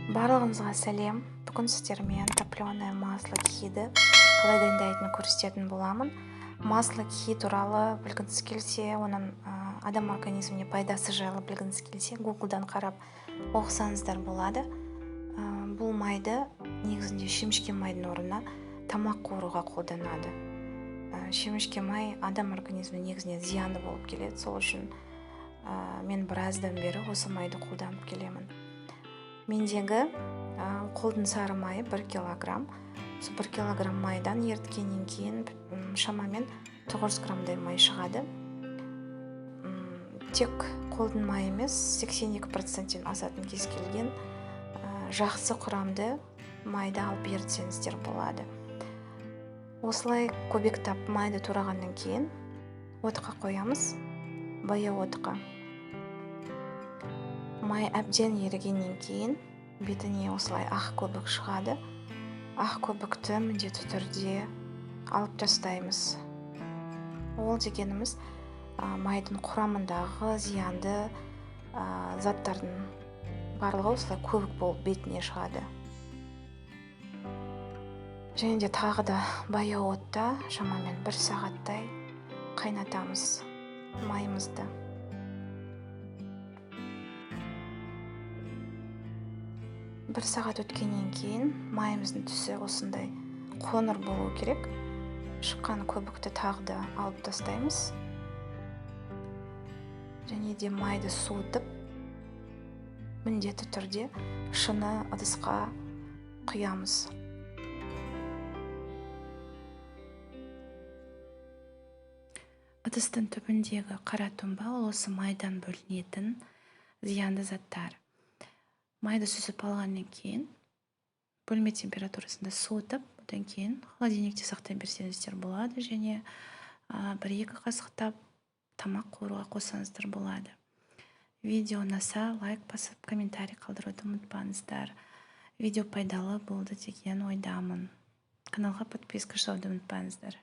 Барлығыңызға сәлем. Бүгін сіздермен топленое масло гхиді қалай дайындайтынын көрсететін боламын. Масло гхи туралы білгіңіз келсе, оның адам организміне пайдасы жайлы білгіңіз келсе, Google'дан қарап оқысаңыздар болады. Бұл майды негізінде шемішке майдың орнына тамақ қуыруға қолданады. Шемішке май адам организміне негізінен зиянды болып келеді. Сол үшін мен біраздан бері осы майды қолданып келемін. Мендегі қолдың сары майы 1 килограмм. Сол 1 килограмм майдан еріткеннен кейін шамамен 900 граммдай май шығады. Тек қолдың майы емес, 82%-тен асатын кез келген жақсы құрамды майды алып ерітсеңіздер болады. Осылай көбектап майды турағаннан кейін отқа қоямыз, баяу отқа. Май әбден ерігеннен кейін бетіне осылай ақ көбік шығады. Ақ көбікті міндетті түрде алып тастаймыз. Ол дегеніміз майдың құрамындағы зиянды заттардың барлығы осылай көбік болып бетіне шығады. Және де тағы да баяу отта шамамен 1 сағаттай қайнатамыз майымызды. 1 сағат өткеннен кейін майымыздың түсі осындай қоңыр болу керек. Шыққан көбікті тағы да алып тастаймыз. Және де майды суытып, міндетті түрде шыны ыдысқа құямыз. Ыдыстың түбіндегі қара тұнба ол осы майдан бөлінетін зиянды заттар. Майды сүзіп алғаннан кейін бөлме температурасында суытып, одан кейін холодильникте сақтай берсеңіздер болады және 1-2 қасықтап тамақ қуыруға қоссаңыздар болады. Видео ұнаса лайк басып, комментарий қалдыруды ұмытпаңыздар. Видео пайдалы болды деген ойдамын. Каналға подписка жасауды ұмытпаңыздар.